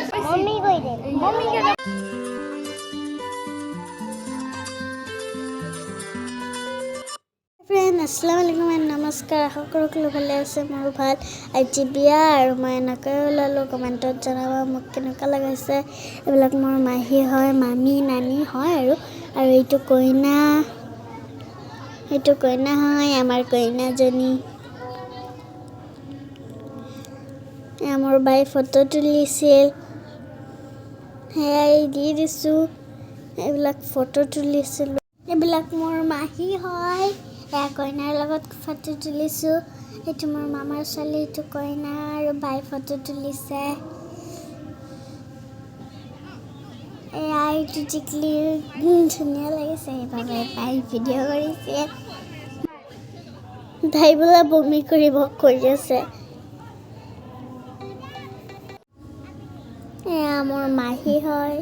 Mummy কৰি দে mummy. Friend, আসসালামু আলাইকুম এণ্ড নমস্কাৰ। আশা কৰোঁ সকলো ভালে আছে, মোৰো ভাল। আজি বিয়া আৰু মই এনেকৈ ওলালোঁ। কমেণ্টত জনাব মোক কেনেকুৱা লগাইছে। এইবিলাক মোৰ মাহী হয়, মামী, নানী হয় আৰু আৰু এইটো কইনা, এইটো কইনা হয়, আমাৰ কইনাজনী। এয়া মোৰ বাই ফটো তুলিছিল, সেয়াই দি দিছোঁ। এইবিলাক ফটো তুলিছিলোঁ। এইবিলাক মোৰ মাহী হয়। এয়া কইনাৰ লগত ফটো তুলিছোঁ। এইটো মোৰ মামাৰ ছোৱালী, এইটো কইনা আৰু বাই ফটো তুলিছে। এয়া এইটো টিকলি ধুনীয়া লাগিছে, সেইবাবে তাই ভিডিঅ' কৰিছে। তাই বোলে বমি কৰিব কৰি আছে। এয়া মোৰ মাহী হয়,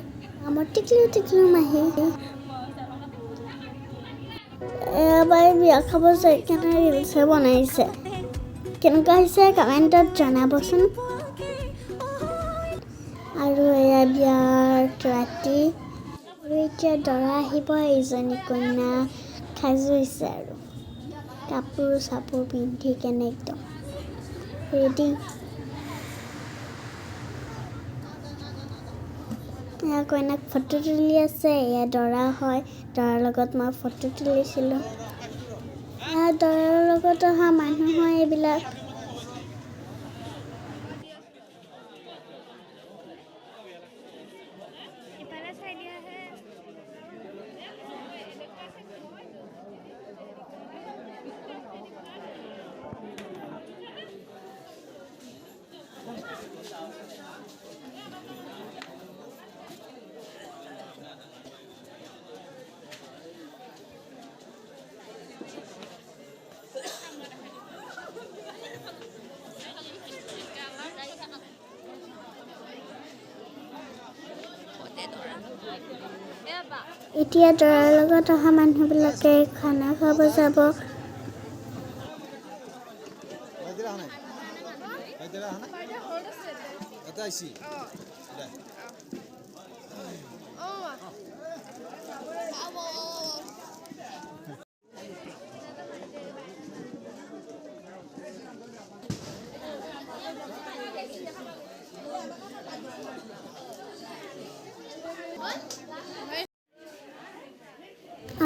আমাৰ টিকলু টিকলু মাহী। এয়া বাই বিয়া খাব যাই কেনে ৰিলচে বনাইছে। কেনেকুৱা হৈছে কমেণ্টত জনাবচোন। আৰু এয়া বিয়াৰ ৰাতি আৰু এতিয়া দৰা আহিব। এইজনী কইনা সাজু হৈছে আৰু কাপোৰ চাপোৰ পিন্ধি কেনে একদম ৰেডি। এয়া কইনাক ফটো তুলি আছে। এয়া দৰা হয়, দৰাৰ লগত মই ফটো তুলিছিলোঁ। এয়া দৰাৰ লগত অহা মানুহ হয় এইবিলাক। ইফালে চাই দিয়াহে। এতিয়া দৰাৰ লগত অহা মানুহবিলাকে খানা খাব যাব। বাইদেউ অহা নাই? বাইদেউ অহা নাই? এটা আহিছি। দে।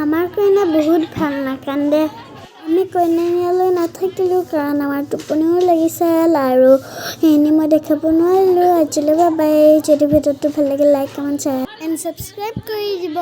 আমাৰ কইনা বহুত ভাল, নাকান্দে। আমি কইনা নিয়ালৈ নাথাকিলোঁ, কাৰণ আমাৰ টোপনিও লাগিছিল আৰু এনেই মই দেখাব নোৱাৰিলোঁ। আজিলৈ বাই। যদি ভিডিঅ'টো ভাল লাগে, like, comment, share and subscribe কৰি দিব।